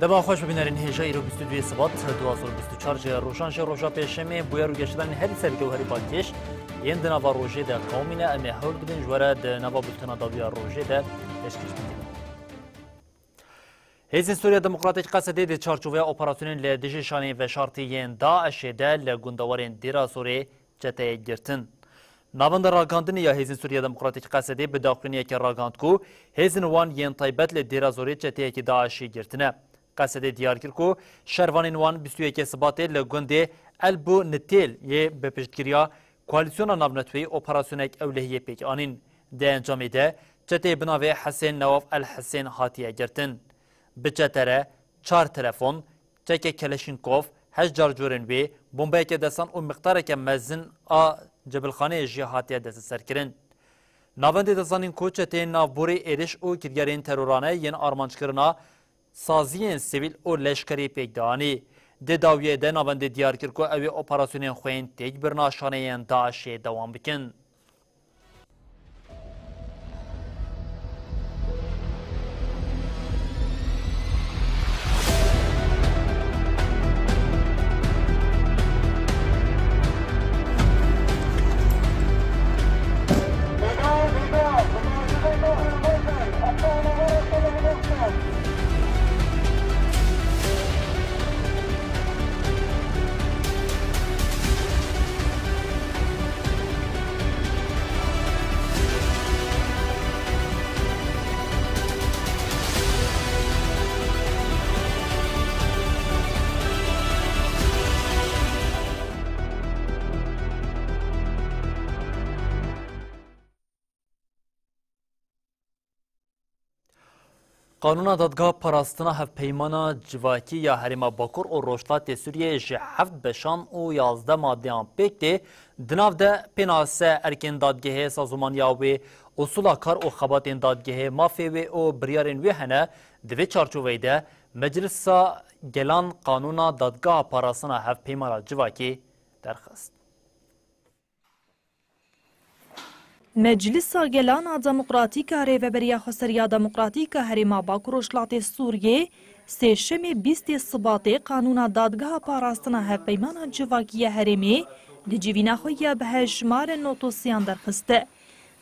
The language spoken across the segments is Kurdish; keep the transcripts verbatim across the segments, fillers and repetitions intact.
Dema xweş bibînerên hêja îro bîst û duyê Sibat du hazar û bîst û çar ji rojan ji roja pêşemê bûyer û geşedanên herî sereke û herî balkêş yên di nava rojê de qewimîne, em ê hewl bidin ji we re di nava bultena dawiya rojê de pêşkêş bikin. Hêzên Sûriya Demokratîk Qesedê di çarçoveya operasyonên li dijî şaneyên veşartî yên DAIŞê de li gundewarên Dêra Zorê çeteyek girtin. Navenda ragihandinê ya Hêzên Sûriya Demokratîk Qesedê bi daxuyaniyekê ragihand ku hêzên wan yên taybet li Dêra Zorê çeteyekî DAIŞê girtine. Qesedê diyar kir ku şervanên wan bîst û yekê Sibatê li gundê El Bû Nitêl yê bi piştgiriya Koalîsyona Navneteweyî operasyonek ewlehiyê pêk anîn. Di encamê de çeteyê bi navê Hesên Newaf El Hesên hatiye girtin. Bi çete re çar telefon, çekê Keleşînkov, heşt carcorên wê, bombeyeke desan û miqdareke mezin a cebilxaneyê jî hatiye desteserkirin. Navendê dizanîn ku çeteyên navborî êrîş û kiryarên terorane yên armanckirina saziyên sivîl û leşkerî pêk dianî. Di dawiyê de navendê diyar kir ku ew ê operasyonên xwe yên têkbirina şaneyên DAIŞê dewam bikin. Qanûna Dadgeha Parastina Hevpeymana Civakî ya Herêma Bakur û Rojhilatê Sûriyeyê ji heft beşan û yazdeh madeyan pêk tê. Di nav de pênase erkên dadgehê, sazûmaniya wê, usûla kar û xebatên dadgehê, mafê wê û biryarên wê hene. Di vê çarçoveyê de Meclisa Gelan Qanûna Dadgeha Parastina Hevpeymana Civakî derxist. Meclisa Gelan a Demokratîk a Rêveberiya Xweseriya Demokratîk a Herêma Bakur Rojhilatê Sûriyê sêşemê bîstê Sibatê Qanûna Dadgeha Parastina Hevpeymana Civakî ya Herêmê di civîna xwe ya bi hejmarên notosiyan derxiste.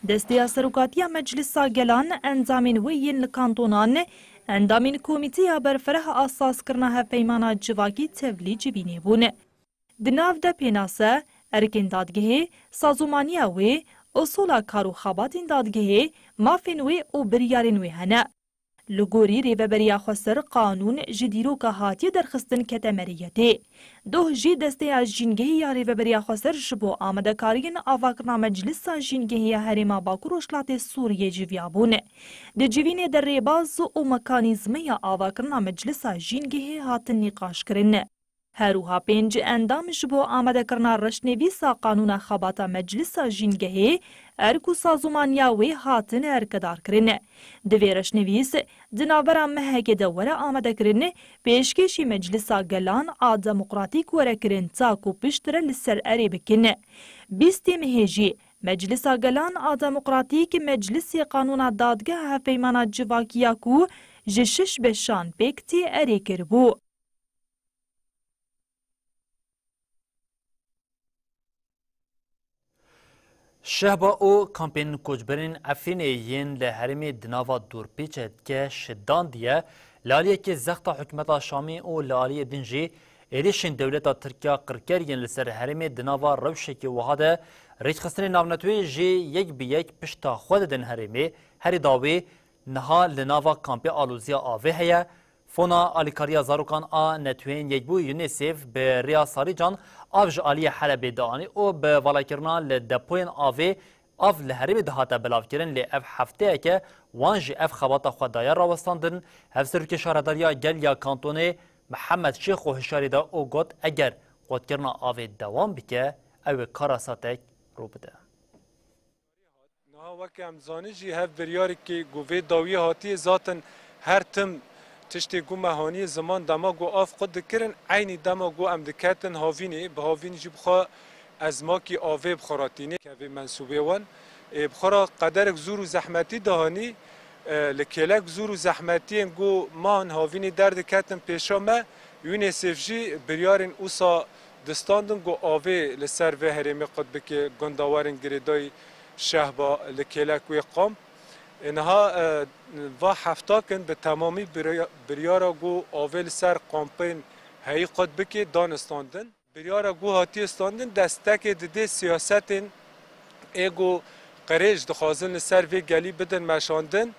Desteya Serokatiya Meclisa Gelan, endamên wê yên li kantonan, endamên Komîteya Berfireh a sazkirina Hevpeymana Civakî tevlî civînê bûn. Di nav de pênase, erkên dadgehê, sazûmaniya wê, usola kar û xebatên dadgehê, mafên wê û biryarên wê hene. Li gorî Rêveberiya Xweser qanûn ji dîroka hatiye derxistin kete meriyetê. Doh jî desteya jîngehî ya Rêveberiya Xweser ji bo amadekariyên avakirina Meclisa Jîngehî ya Herêma Bakur Rojhilatê Sûriyê civiyabûn. Di civînê de rêbaz û mekanîzmeya avakirina Meclisa Jîngehê hatin nîqaşkirin. Her wiha pênc endam ji bo amadekirina reşnivîsa Qanûna Xebata Meclisa Jîngehê, erk û sazûmaniya wê hatin erkedarkirin. Divê reşnivîs di navbera mehekê de were amadekirin, pêşkêşî Meclisa Gelan a Demokratîk were kirin ta ku piştre li ser erê bikin. Bîstê mehê jî Meclisa Gelan a Demokratîk Meclisê Qanûna Dadgeha Hevpeymana Civakî ya ku ji şeş beşan pêk tê erê kiribû. Şehba û kampên koçberên Efrînê yên li herêmê di nava dorpêçeke şidandiye, li aliyekê zexta hikûmeta Şamê û li aliyê din jî êrişên dewleta Tirk ya qirker yên li ser herêmê di nava rewşekê wiha de rêkxistinên navneteweyî jî yek bi yek pişta xwe didin herêmê. Herî dawî niha li nava kampê aloziya avê heye. Fona Alîkariya Zarokan a Neteweyên Yekbûyî UNICEF bi rêya Sarîcan av ji aliyê Helebê dianî û bi valakirina li depoyên avê av li herêmê dihate belavkirin, lê ev hefteyeke wan ji ev xebata xwe daye rawestandin. Hevserokê Şaredariya Gel ya Kantonê Mihemed Şêxo hişyarî da û got, eger qotkirina avê dewam bike, ew ê karasatek rû bide. Niha weke em dizanin jî hev biryarê ku vê dawiyê hatiye, zaten her tim tiştê ku me haniyê ziman, dema ku av qut dikirin, eynî dema ku em diketin havînê, bi havînî jî bi xwe ezmakî avê bi xwe re tînê. Kevê mensûbê wan, ê, bi xwe re qederek zor û zehmetî dihanî, E, li kêlek zûr û zehmetiyên ku man havînî derdiketin pêşa me, UNICEF jî biryarên wisa distandin ku avê li ser vê herêmê qut bike, gundawerên girêdayî Şehba li kêlek wê qam. E, niha, e, va hefta kin bi temamî birya-, biryara ku avê li ser kampên heyî qut bike, dan istandin. Biryara ku hatiye standin destekê dide siyasetên ê ku qirêj dixwazin li ser vê gelî bidin meşandin.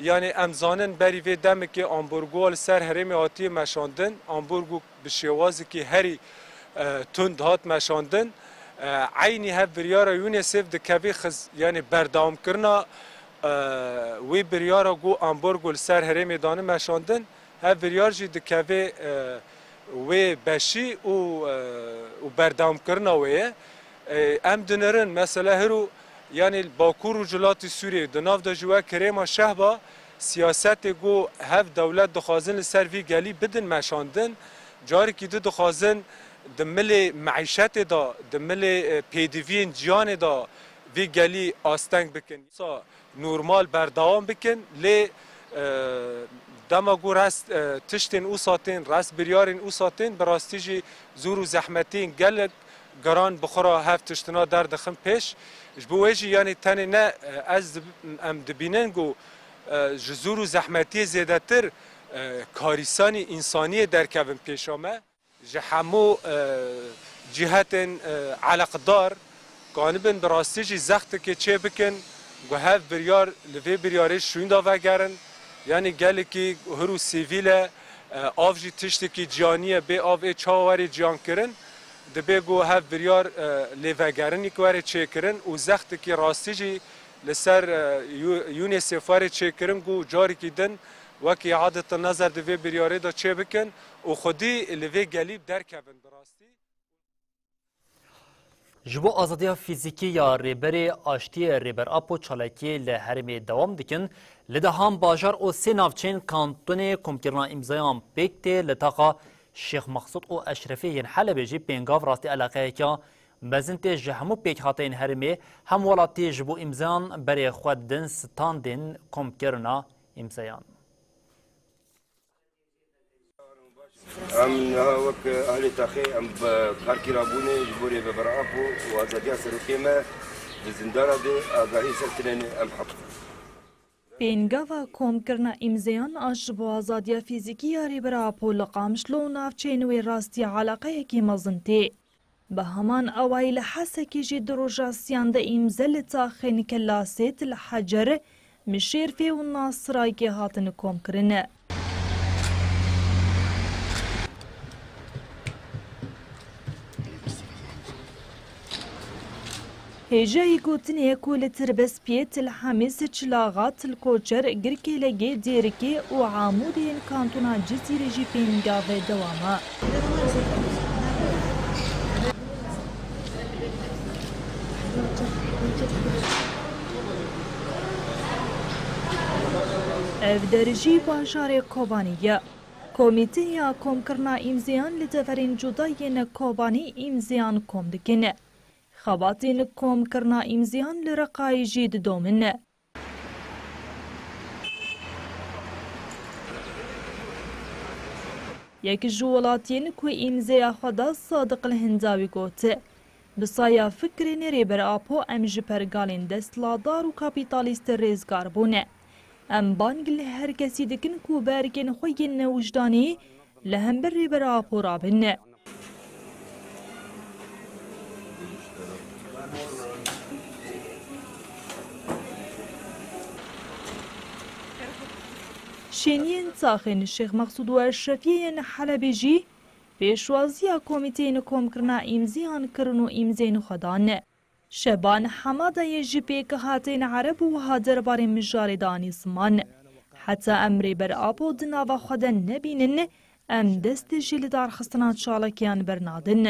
Yanî em zanin berî vê demekê ambargoya li ser herêmê hatiye meşandin. Ambargo bi şêwazekî herî, e, tund hat meşandin. E, eynî hev biryara UNICEF dikeve xiz-, yanî berdewamkirina, e, wê biryara ku ambargo li ser herêmê dane meşandin. Hev biryar jî dikeve, e, wê beşî û, e, û berdewamkirina wê ye. E, em dinirin, mesela hiro, yanî Bakur û Rojhilatê Sûriyê, di nav de jî wek herêma Şehba, siyasetê ku hev dewlet dixwazin li ser vî gelî bidin meşandin, carekî di dixwazin di milê meîşetê de, di milê, e, pêdiviyên ciyanê de vî gelî asteng bikin. Sa normal berdewam bikin, lê, e, dema ku rest, e, tiştên wisa tên, rest biryarên wisa tên, bi rastî jî zûr û zehmetiyên gelek giran bi xwe re hev tiştina derdixin pêş. Ji bo wê jî, yanî tenê ne, e, ez dib-, em dibînin ku, e, ji zûr û zehmetiyê zêdetir, e, karîsanî însaniyê derkevin pêşa me. Ji hemû, e, cîhetên, e, eleqdar kanibin bi rastî jî zextekê çê bikin ku hev biryar li vê biryarê şûnda vegerin. Yanî gelekî hir û sivîl e, e, av jî tiştekî ciyanî ye, bê av ê çawa were ciyan kirin? Dibe ku hev biryar, e, lêvegerinî were çêkirin û zextekî rastî jî li ser, e, Yu-, UNICEF were çêkirin ku carekî din wekî îadeta nezer di vê biryarê de çêbikin û xwedî li vê gelî derkevin bi rastî. Ji bo azadiya fîzîkî ya Rêberê Aştiyê Rêber Apo çalakiyê li herêmê dewam dikin. Li dehan bajar û sê navçeyên kantonê komkirina îmzayan pêk tê. Li taxa Şêx Mexsûd û Eşrefê yên Helebê jî pêngav rastî eleqeyeke mezin tê. Ji hemû pêkhateyên herêmê hem welatî ji bo îmzayan berê xwe didin standên komkirina îmzayan. Em niha wek ahlê taxê em bi karkî rabûne ji bo Rêber Apo û azadiya serokê me di zindana de agahî ser tinenê em heq. Pêngava komkirina îmzeyan a ji bo azadiya fîzîkî ya Rêber Apo li Qamişlo û navçeyên wê rastî eleqeyekî mezin tê. Bi heman awayî li Hesekê jî di roja siyan de îmze li taxên Kelasêt, li Hecer, Mişêrfê û Nasirayê hatin komkirin. Hêjayî gotinê ku li Tirbespiyê, Til Hemîs, Çilaxa, Til Koçer, Girkêlegê, Dêrikê û Amûdê yên kantona Cizîrê jî pêngavê dewam e. Ev der jî bajarê Kobanî ye. Komîteya komkirina îmzeyan li deverên cuda yên Kobanî îmzeyan kom dikin. Xebatên komkirina îmzeyan li Reqayê jî didomin. Yek ji welatiyên ku îmzeya xwe da Sadiq Lihindawî got, bi saya fikrên Rêber Apo em ji pergalên desthilatdar û kapîtalîst rêzgar bûne. Em bang li her kesî dikin ku bi erkên xwe yên wijdanî li hember Rêber Apo rabin. Şêniyên taxên Şêx Mexsûd û Eşrefiyê yên Helebê jî pêşwaziya komîteyên komkirina îmziyan kirin û îmzeyên xwe dan. Şeban Hemadayê ji pêkhateyên Ereb û wiha derbarê mijarê de anî ziman, heta em Rêber Apo di nava xwe de nebînin, em dest jî li darxistina çalakiyan bernadin.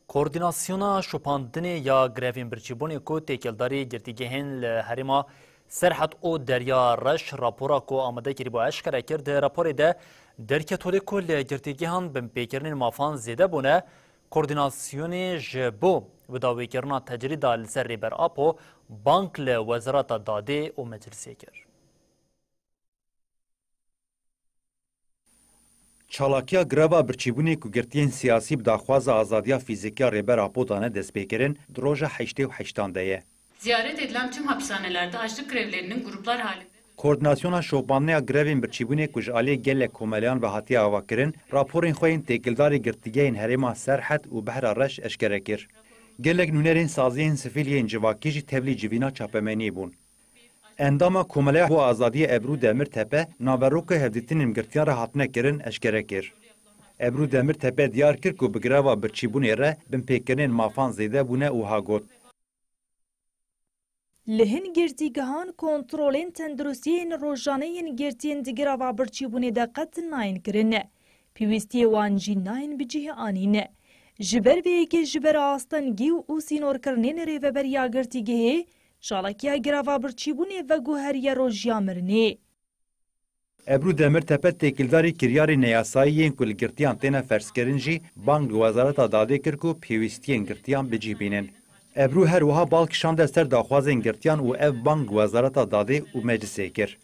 Koordînasyona şopandinê ya grevên birçîbûnê ku têkildarî girtîgehên li herêma Serhed û Derya Reş rapora ku amade kirî bo eşkere kir, di raporê de derket holê ku li girtîgehan binpêkirinên mafan zêde bûne, Koordînasyonê ji bo bidawîkirina tecrîda li ser Rêber Apo bang li Wezareta Dadê û Meclisê kir. Çalakiya greva birçîbûnê ku girtiyên siyasî bi daxwaza azadiya fîzîkî ya Rêber Apo dane destpêkirin, di roja heştê û heştan de ye. Ziyaret edilen tüm hapishanelerde açlık grevlerinin gruplar halinde Koordînasyona şopandina grevên birçîbûnê ku ji aliyê gelek komeleyan ve hatiye avakirin, raporên xwe yên têkildarî girtîgehên herêma Serhed û Behra Reş eşkere kir. Gelek nûnerên saziyên sivîl yên civakî jî tevlî civîna çapemeniyê bûn. Endama Komeleya bo Azadiyê Ebru Demirtepe naveroka hevdîtinên girtiyan re hatine kirin eşkere kir. Ebru Demirtepe diyar kir ku bi greva birçîbûnê re binpêkirinên mafan zêde bûne û ha got. Li hin girtîgehan kontrolên tenduristiyê yên rojane yên girtiyên di greva birçîbûnê de qet nayên kirin. Pêwîstiyê wan jî nayên bi cih anîn. Ji ber vê yekê ji ber astengî û sînorkirinên rêveberiya girtîgehê, çalakiya greva birçîbûnê veguheriye rojiya mirinê. Ebru Demirtepe têkildarî kiryarên neyasayî yên ku li girtiyan têne ferzkirin jî bang li Wezareta Dadê kir ku pêwîstiyên girtiyan bi cih bînin. Ebru her wiha bal kişande ser daxwazên girtiyan û ev bang Wezareta Dadê û Meclisê kir.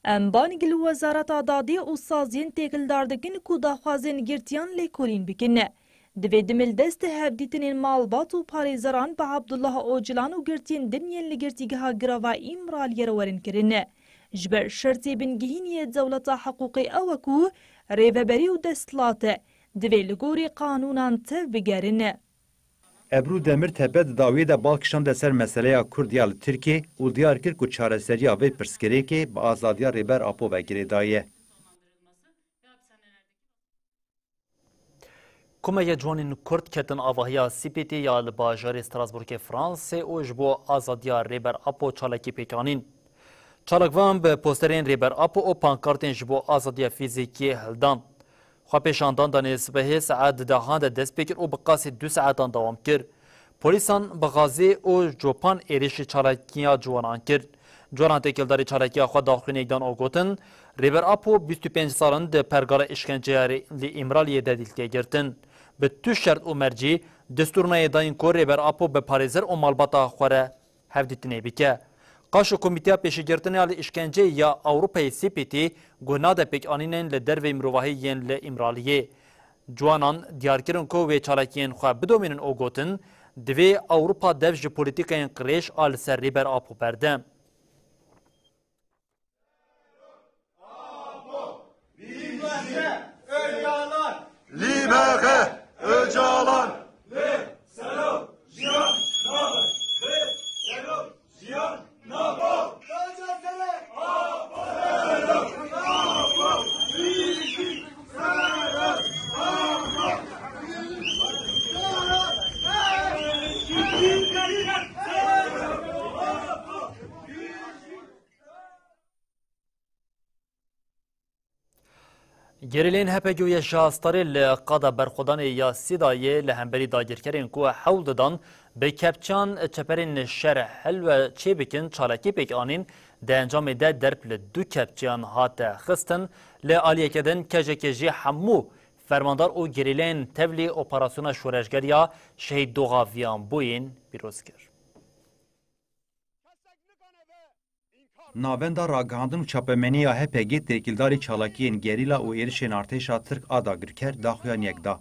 Em bang li Wezareta Dadê û saziyên têkildar dikin ku daxwazên girtiyan lêkolîn bikin. Divê dimildest hevdîtinên malbat û parêzeran bi Abdullah Ocalan û girtiyên din yên li girtîgeha girava Îmraliyê re werin kirin. Ji ber şertê bingehîn yê dewleta hiqûqê ew e ku rêveberî û desthilat divê li gorî qanûnan tev bigerin. Ebru Demirtepe di dawiyê de bal kişande ser meseleya Kurd ya li Tirkiyê û diyar kir ku çareseriya vê pirsgirêkê bi azadiya Rêber Apo ve girêdayî ye. Komeke Ciwanên Kurd ketin avahiya Sîpêtê ya li bajarê Strasbourgê Fransê û ji bo azadiya Rêber Apo çalakî pêk anîn. Çalakvan bi posterên Rêber Apo û pankartên ji bo azadiya fîzîkî hildan. Xwepêşandan danê sibehê saet dehan de dest pê kir û bi qasî du saetan dewam kir. Polîsan bi gazê û copan êrişî çalakiya ciwanan kir. Ciwanan têkildarî çalakiya xwe daxuyaniyek dan û gotin, Rêber Apo bîst û pênc sal in di pergala îşkenceya rê-, li Îmraliyê de dîl tê girtin. Bi tu şert û mercî destûr nayê dayîn ku Rêber Apo bi parêzer û malbata xwe re hevdîtinê bike. Qaşo Komîteya Pêşîgirtinê ya li Îşkenceyê ya Ewropayê, C P T, guh nade pêkanînên li derveyî mirovahî yên li Îmraliyê. Ciwanan diyar kirin ku wê çalakiyên xwe bidomînin û gotin, divê Ewropa dev ji polîtîkayên qirêj a li ser Rêber Apo berde. Libere Öcalan! Gerîlên H P G û YJA Starê li qada berxwedanê ya Sîdayê li hemberî dagirkerên ku hewl didan bi kepçeyan çeperên şer helwe çêbikin, çalakî pêk anîn, di encamê de derb li du kepçeyan hate xistin. Li aliyeke din kecekê jî hemû fermandar û gerîleyên tevlî operasyona şoreşgeriya Şehîd Doxa Viyan bûyîn pîroz kir. Navenda Ragihandin û Çapemenî ya H P G têkildarî çalakiyên gerîla û êrişên artêşa Tirk a dagirker daxuyaniyek da.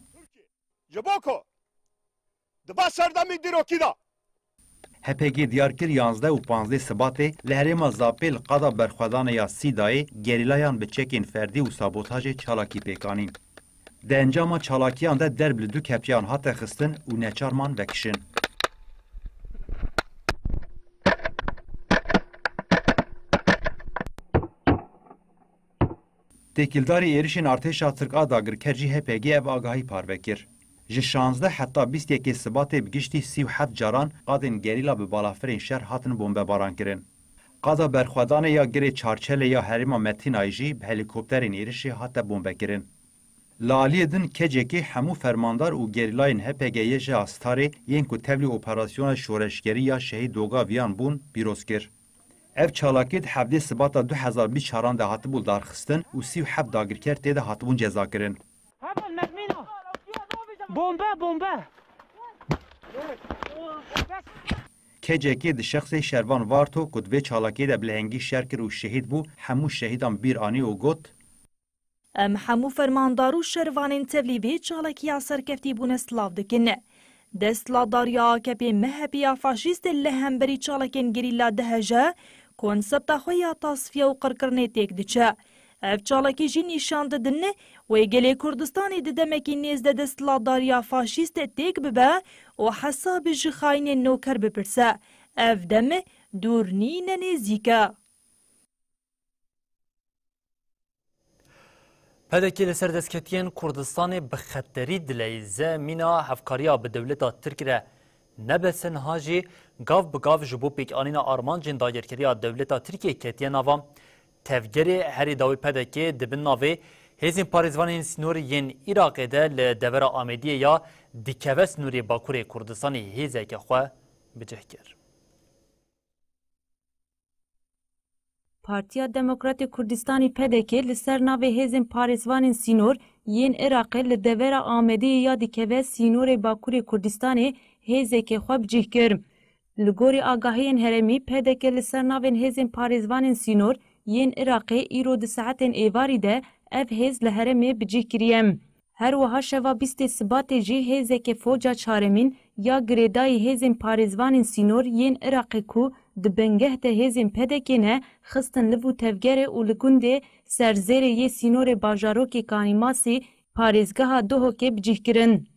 Ji bo ku di va serdemê dîrokî de H P G diyar kir, yanzdeh û panzdeh Sibatê li herêma Zapê li qada berxwedanê ya Sîdayê gerîlayan bi çekên ferdî û sabotajê çalakî pêk anîn. Di encama çalakiyan de derb li du kepçeyan hate xistin û neçar man vekişin. Têkildarî êrişên artêşa Tirk a dagirker jî H P G ev agahî parve kir. Ji şazdeh heta bîst yekê Sibatê bi giştî sî û heft caran qadên gerîla bi balafirên şer hatin bombebaran kirin. Qada berxwedanê ya Girê Çarçelê ya herêma Metînayê jî bi helîkopterên êrişê hate bombekirin. Li aliyê din kecekê hemû fermandar û gerîlayên H P G Y J A Starê yên ku tevlî operasyona şoreşgerî ya Şehîd Doga Viyan bûn pîroz kir. Ev çalakî di hevdê Sibata du hezar bîst çaran de hatibû darxistin û sî û heft dagirker tê de hatibûn cezakirin. Bombe, bombe! K C K di şexsê Şervan Varto ku di vê çalakiyê de bi lehengî şer kir û şehîd bû, hemû şehîdan bîr anî û got, Em hemû fermandar û şervanên tevlî vê çalakiya serkeftî bûne silav dikin. Desthilatdariya A K P M H P ya faşîst li hemberî çalakên gerîla diheje, konsepta xwe ya tasfiye û qirkirinê têk diçe. Ev çalakî jî nîşan didin, wê gelê Kurdistanê di demekî nêz de desthilatdariya faşîst têk bibe û hesab ji xayînên noker bipirse. Ev dem dûr nîne, nêzîk e. P D K li ser destketiyên Kurdistanê bi xeterî dileyîze, mîna hevkariya bi dewleta Tirk re ne bes niha jî gav bi gav ji bo pêkanîna armancên dagirkeriya dewleta Tirkiyê ketiye nava. Tevgerê herî dawî P D K di bin navê Hêzên Parêzvanên Sînorî yên Iraqê de li devera Amêdiyê ya dikeve sînorê Bakurê Kurdistanê hêzeke xwe bi cih kir. Partiya Demokratê Kurdistanê P D K li ser navê Hêzên Parêzvanên Sînor yên Iraqê li devera Amediyê ya dikeve sînorê Bakurê Kurdistanê hêzeke xwe bi cih kir. Li gorî agahiyên herêmî, P D K li ser navên Hêzên Parêzvanên Sînor yên Iraqê îro di saetên êvarî de ev hêz li herêmê bi cih kiriye. Her wiha şeva bîstê Sibatê jî hêzeke foca çaremîn ya girêdayî hêzên parêzvanên sînor yên Iraqê ku di bingeh de hêzên P D K ne, xistin liv û tevgerê û li gundê Serzêrê yê sînorê bajarokê Kanîmasî parêzgeha Duhokê bi cih kirin.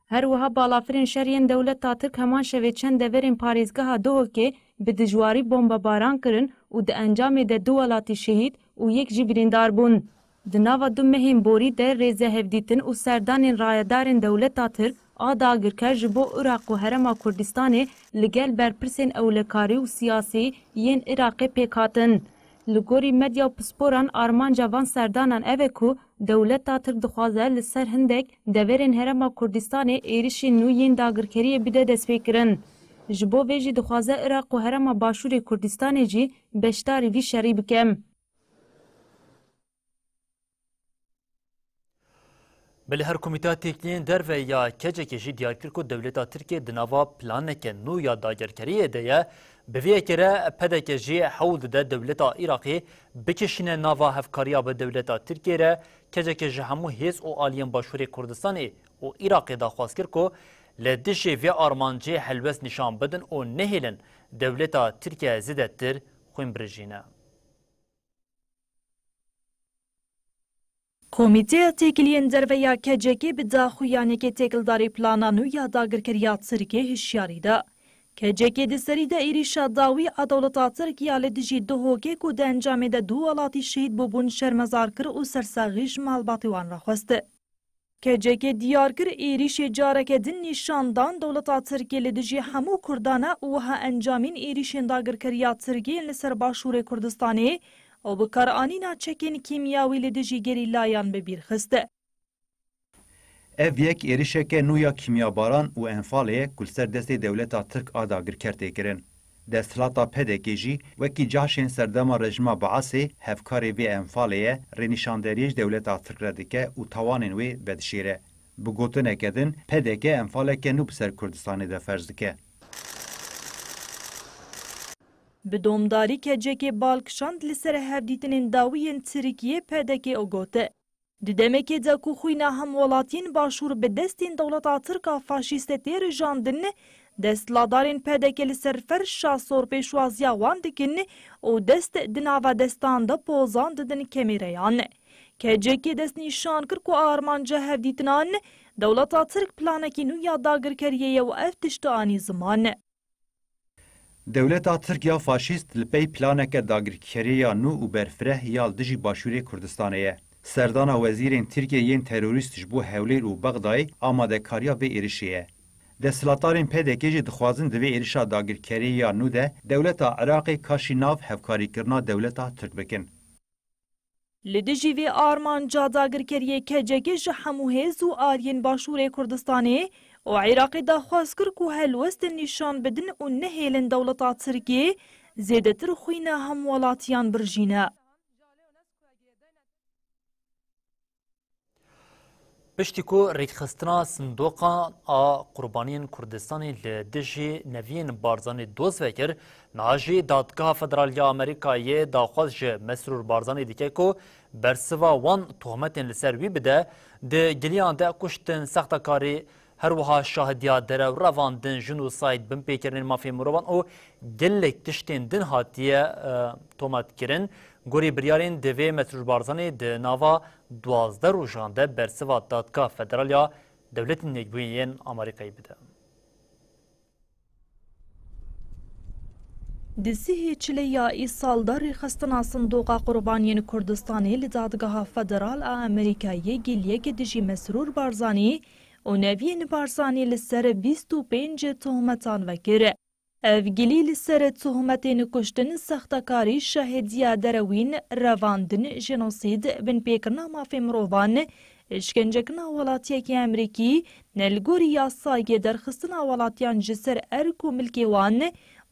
Her wiha balafirên şer yên dewleta Tirk heman şevê çend deverên parêzgeha Duhokê bi dijwarî bombebaran kirin û di encamê de du welatî şehîd û yek jî birîndar bûn. Di nava du mehên borî de rêzehevdîtin û serdanên rayedarên dewleta Tirk a dagirker ji bo Iraq û Herêma Kurdistanê li gel berpirsên ewlekarî û siyasî yên Iraqê pêk hatin. Li gorî medya û pisporan armanca van serdanan ev e ku dewleta Tirk dixwaze li ser hindek deverên Herêma Kurdistanê êrişên nû yên dagirkeriyê bide destpêkirin. Ji bo vê jî dixwaze Iraq û Herêma Başûrê Kurdistanê jî beşdarî vî şerî bike. Belê her Komîteya Têkiliyên Derve ya K C K jî diyar kir ku dewleta Tirkiyê di nava planeke nû ya dagirkeriyê de ye. Bi vê yekê re P D K jî hewl dide dewleta Iraqê bikişîne nava hevkariya bi dewleta Tirkiyê re. K C K ji hemû hêz û aliyên Başûrê Kurdistanê û Iraqê daxwaz kir ku li dijî vê armancê helwest nîşan bidin û nehêlin dewleta Tirkiye zêdetir xwîn birijîne. Komîteya Têkiliyên Derve ya K C K bi daxuyaniyekê têkildarî plana nû ya dagirkeriya Tirkiyê hişyarî da. K C K di serî de êrîşa dawî a dewleta Tirk ya li dijî Duhokê ku di encamê de du welatî şehîd bûbûn şermezar kir û sersaxî ji malbatê wan re xwest. K C K diyar kir, êrîşê careke din nîşan dan dewleta Tirkiyê li dijî hemû Kurdan e û wiha encamên êrîşên dagirkeriya Tirkiyê li ser Başûrê Kurdistanê û bikaranîna çekên kîmyawî li dijî gerîlayan bi bîr xist. Ev yek êrişeke nû ya kîmyabaran û enfalê ye ku li ser destê dewleta Tirk a dagirker tê kirin. Desthilata P D K jî wekî cahşên serdema rejîma Baasê hevkarê vê enfalê ye, rênîşanderiyê ji dewleta Tirk re dike û tawanên wê vedişêre. Bi gotineke din, P D K enfaleke nû bi ser Kurdistanê de ferz dike. Bi domdarî K C K bal kişand li ser hevdîtinên dawî yên Tirkiyê P D K û got, Di demekê de ku xwîna hemwelatiyên Başûr bi destên dewleta Tirk a faşîste tê rijandin, desthilatdarên P D K li ser ferşa sor pêşwaziya wan dikin û dest di nava destan de pozan didin kamêreyan. K C K destnîşan kir ku armanca hevdîtinan dewleta Tirk planekî nû ya dagirkeriyê ye û ev tişt anî ziman. Dewleta Tirk ya faşîst li pey planeke dagirkeriya nû û berfireh ya li dijî Başûrê Kurdistanê ye. Serdana wezîrên Tirkiyê yên terorîst ji bo Hewlêr û Bexdayê amadekariya vê êrişê ye. Desthilatdarên P D K jî dixwazin di vê êrişa dagirkeriya nû de dewleta Iraqê kaşî nav hevkarîkirina dewleta Tirk bikin. Li dijî vê armanca dagirkeriyê K C K ji hemû hêz û aliyên Başûrê Kurdistanê û Iraqê daxwaz kir ku helwestin nîşan bidin û nehêlin dewleta Tirkiyê zêdetir xwîna hemwelatiyan birjîne. Piştî ku rêkxistina sindoqan a qurbaniyên Kurdistanê li dijî Neviyên Barzanî doz vekir, niha jî Dadgeha Federal ya Amerîkayê daxwaz ji Mesrûr Barzanî dike ku bersiva wan tohmetên li ser wî bide, di giliyan de kuştin, sextekarî, her wiha şahidiya derew, revandin, jinosayd, binpêkirinên mafê mirovan û gelek tiştên din hatiye, e, tometkirin. Gorî biryarên divê Mesrûr Barzanî di nava duwazdeh rojan de bersiva Dadgeha Federal ya Dewletên Yekbûyî yên Amerîkayê bide. Di sihê çileya îsal de rêxistina Sindoqa Qurbaniyên Kurdistanê li Dadgeha Federal a Amerîkayê giliyeke dijî Mesrûr Barzanî û Neviyên Barzanî li ser bîst û pênc tohmetan vekir. Ev gilî li ser tohmetên kuştin, sextekarî, şahediya derewîn, revandin, jenosîd, binpêkirina mafê mirovan, îşkencekirina welatiyekî Amerîkî, ne li gorî yasayê derxistina welatiyan ji ser erk û milkê wan,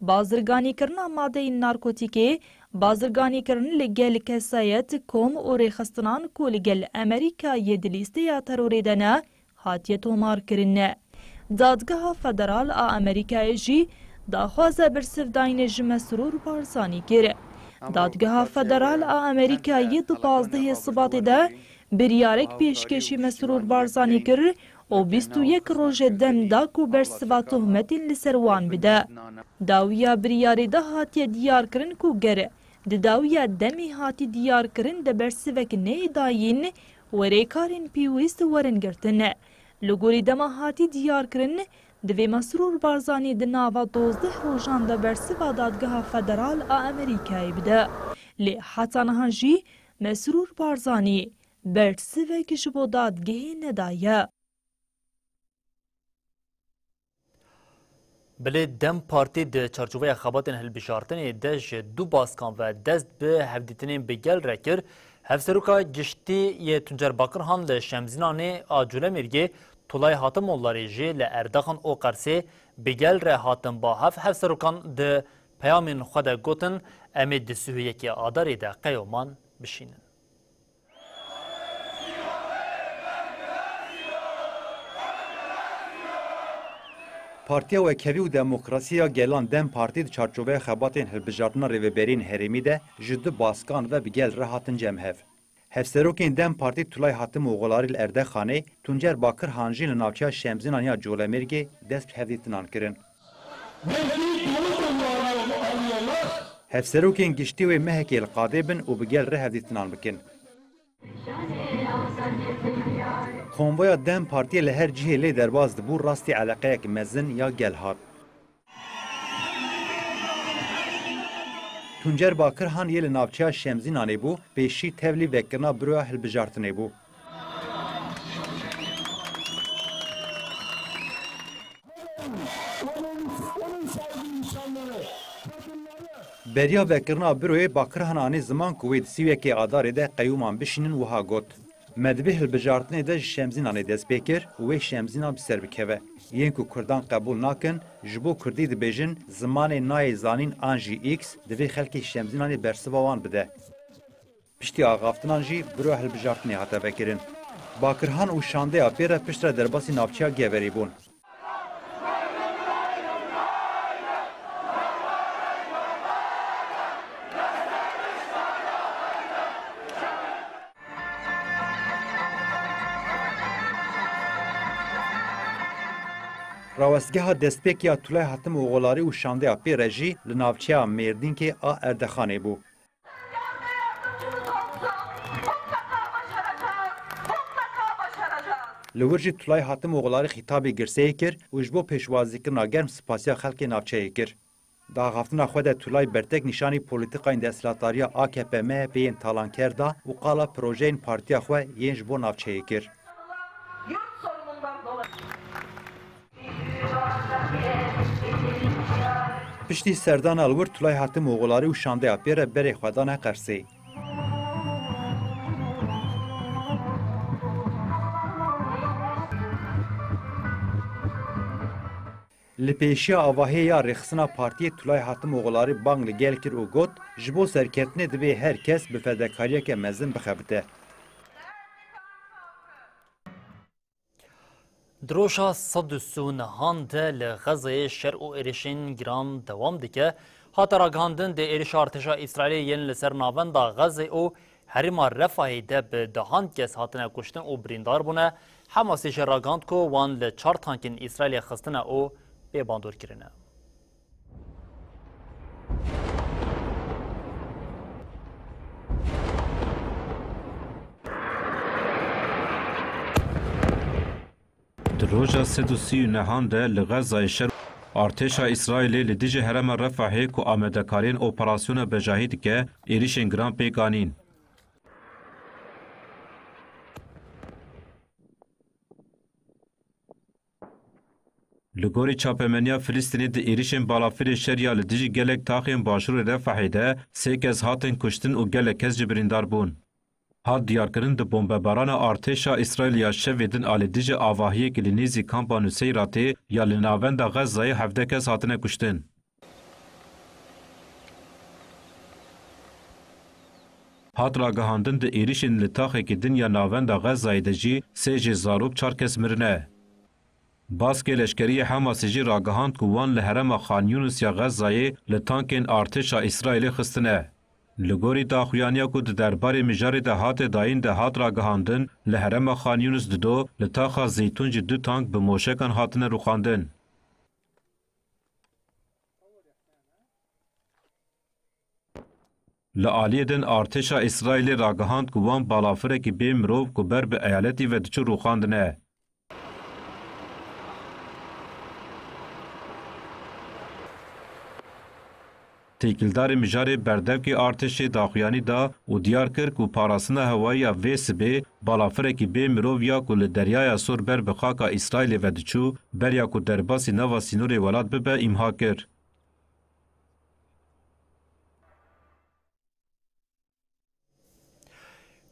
bazirganîkirina madeyên narkotîkê, bazirganîkirin li gel kesayet, kom û rêxistinan ku li gel Amerîkayê di lîsteya terorê de ne, hatiye tomarkirin. Dadgeha Federal a Amerîkayê jî daxwaza bersivdayînê ji Mesrûr Barzanî kir. Dadgeha Federal a Amerîkayê di pazdehê Sibatê de biryarek pêşkêşî Mesrûr Barzanî kir û bîst û yek rojê dem da ku bersiva tohmetên li ser wan bide. Dawiya biryarê de hatiye diyarkirin ku ger di dawiya demê hatî diyarkirin de bersivek neyê dayîn, werêkarên pêwîst werin girtin. Li gorî dema hatî diyarkirin, divê Mesrûr Barzanî di nava dozdeh rojan de bersiva Dadgeha Federal a Amerîkayê bide. Lê heta niha jî Mesrûr Barzanî bersivek ji bo dadgehê nedaye. Belê DEM Partî di çarçoveya xebatên hilbijartinê de ji du baskan ve dest bi hevdîtinên bi gel re kir. Hevseroka giştî yê Tuncer Bakirhan li Şemzînanê a Colemêrgê Tulay Hatimoğulları jî li Erdaxan û Qersê bi gel re hatin ba hev. Hevserokan di peyamên xwe de gotin, em ê di sih û yekê Adarê de qeyoman bişînin. Partiya Wekhevî û Demokrasî ya Gelan DEM Partî di çarçoveya xebatên hilbijartina rêveberiyên herêmî de ji du baskan ve bi gel re hatin cem hev. Hevserokên DEM Partî Tulay Hatimoğulları li Erdexanê, Tuncer Bakirhan jî li navçeya Şemzînan ya Colemêrgê dest bi hevdîtinan kirin. Hevserokên giştî wê mehekê li qadê bin û bi gel re hevdîtinan bikin. Konvoya DEM Partiyê li her cihê lê derbas dibû, rastî eleqeyek mezin ya gel hat. Tuncer Bakirhan yê li navçeya Şemzînanê bû, pêşî tevlî vekirina büroya hilbijartinê bû. Beriya vekirina büroyê Bakirhan anî ziman ku wê di sî û yekê Adarê de qeyûman bişînin, wiha got, Me di vê hilbijartinê de ji Şemzînanê dest pê kir û wê Şemzînan bi ser bikeve. Yên ku Kurdan qebûl nakin, ji bo Kurdî dibêjin, zimanê nayê zanîn an jî X, divê xelkê Şemzînanê bersiva wan bide. Piştî axaftinan jî biro hilbijartinê hate vekirin. Bakirhan û şandeya pê re piştre derbasî navçeya Geverî bûn. Rawestgeha destpêkê ya Tulay Hatimoğulları û şandeya pê re jî li navçeya Mêrdînkê a Erdexanê bû. Li wir jî Tulay Hatimoğulları xîtabê girseyê kir û ji bo pêşwazîkirina germ spasiya xelkê navçeyê kir. Di axaftina xwe de Tulay bertek nîşanî polîtîkayên desthilatdariya A K P M H P yên talanker da û qala projeyên partiya xwe yên ji bo navçeyê kir. Piştî serdana li wir Tulay Hatimoğulları û şandeya pê re berê xwe dane Qersê. Li pêşiya avahiyê ya rêxistina partiyê Tulay Hatimoğulları bang li gel kir û got, Ji bo serkeftinê divê her kes bi fedekariyeke mezin bixebite. Di roja sed û sî û nehan de li Xezeyê şer û êrişên giran dewam dike. Hate ragihandin, di êrişa artêşa Îsraîlê yên li ser navenda Xezê û herêma Refahê de bi dehan kes hatine kuştin û birîndar bûne. Hemasê jî ragihand ku wan li çar tankên Îsraîlê xistine û bê bandor kirine. Di roja sed û sî û nehan de li Xezayê şer artêşa Îsraîlê li dijî herêma Refahê ku amadekariyên operasyona bejahî dike, êrişên giran pêk anîn. Li gorî çapemeniya Filistînê di êrişên balafirê şer ya li dijî gelek taxên başûrê Refahê de sê kes hatin kuştin û gelek kes jî birîndar bûn. Hat diyarkirin, di bombebarana artêşa Îsraîlê ya şevê din a li dijî avahiyekî li nêzî kampa Nuseyratê ya li navenda Xezayê hevdeh kes hatine kuştin. Hat ragihandin, di êrişên li taxekî din ya navenda Xezayê de jî sê jê zarok, çar kes mirine. Baskê leşkerî yê Hamasê jî ragihand ku wan li herêma Xan Yûnis ya Xezayê li tankên artêşa Îsraîlê xistine. Li gorî daxuyaniya ku di derbarê mijarê de hate dayîn de hat ragihandin, li herêma Xan Yûnis dido li taxa Zeytûn jî du tank bi moşekan hatine rûxandin. Li aliyê din artêşa Îsraîlê ragihand ku wan balafirekî bê mirov ku ber bi eyaletî ve diçû rûxandine. Têkildarê mijarê berdevkê artêşê daxuyanî da û diyar kir ku parastina hewayî ya vê sibê balafirekî bê mirov ya ku li Deryaya Sor ber bi xaka Îsraîlê ve diçû, beriya ku derbasî nava sînorê welat bibe, îmha kir.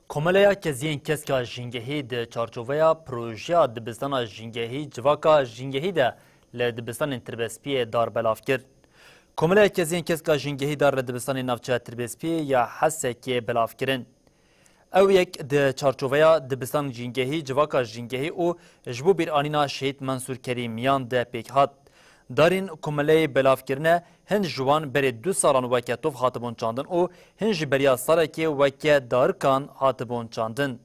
Komeleya Keziyên Keska Jîngehî di çarçoveya projeya dibistana jîngehî Civaka Jîngehî de li dibistanên Tirbespiyê dar belav kir. Komeleya Keziyên Keska Jîngehî dar li dibistanê navçeya Tirbespiyê ya Hesekê belav kirin. Ew yek di çarçoveya dibistan jîngehî, civaka jîngehî û ji bo bîranîna Şehîd Mensûr Kerîmiyan de pêk hat. Darên komeleyê belavkirine hin ji wan berê du salan weke tov hatibûn çandin û hin ji beriya salekê weke darikan hatibûn çandin.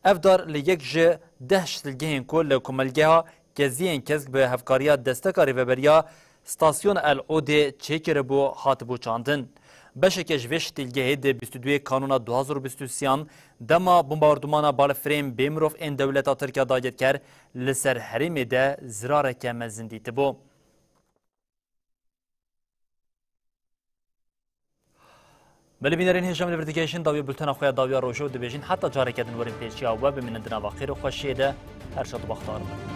Ev dar li yek ji deh şitilgehên ku li komelgeha Keziyên Kesk bi hevkariya Desteka Rêveberiya Stasyon El Odê çêkiribû, hatibû çandin. Beşeke ji vê şitilgehê di bîst û duyê Kanûna du hazar û bîst û sêyan dema bombardûmana balafirên bê mirov ên dewleta Tirk ya dagirker li ser herêmê de zirareke mezin dîtibû. Belê bînerên hêja, em li vir digihêjin dawiya bultena xwe ya dawiya rojê û dibêjin heta careke din werin pêşiya we bimînin di nava xêr û xweşiyê de. Her şad û bextewar bin.